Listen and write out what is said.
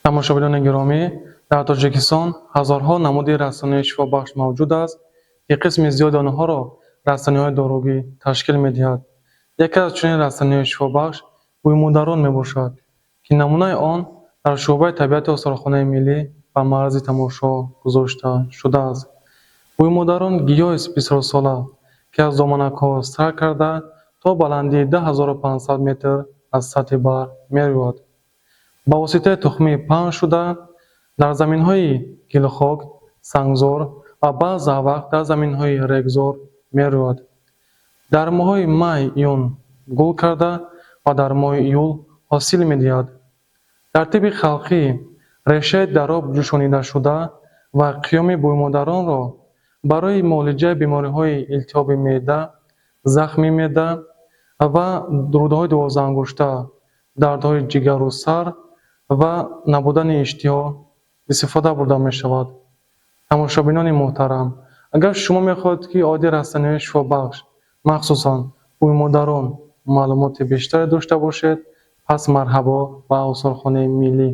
Тамошобинони гиромӣ, дар Тоҷикистон ҳазорҳо намуди растаниҳои шифобахш мавҷуд аст, ки қисми зиёди онҳоро растаниҳои доругӣ ташкил медиҳад. Яке аз чунин растаниҳои шифобахш бӯймодарон мебошад, ки намунаи он дар шӯъбаи табиати Осорхонаи миллӣ ба марзи тамошо гузошта шудааст. Бӯймодарон гиёҳест бисёрсола, ки аз доманакҳо сар карда то баландии 2500 метр аз сатҳи баҳр мерӯяд. Ба воситаи тухмӣ паҳн шуда, дар заминҳои гилхок, сангзор ва баъзан вақт дар заминҳои регзор мерӯяд. Дар моҳҳои май, июн гул карда ва дар моҳи июл ҳосил медиҳад. Дар тибби халқӣ решаи дар об ҷӯшонидашуда ва қиёми бӯймодаронро барои муолиҷаи бемориҳои илтиҳоби меъда, захми меъда ва рӯдаҳои дувоздаҳангушта, дардҳои ҷигару сар ва набудани иштиҳо истифода бурда мешавад. Тамошобинони муҳтарам, агар шумо мехоҳед, ки оиди растаниҳои шифобахш, махсусан бӯймодарон, маълумоти бештаре дошта бошед, пас марҳабо ба Осорхонаи миллӣ.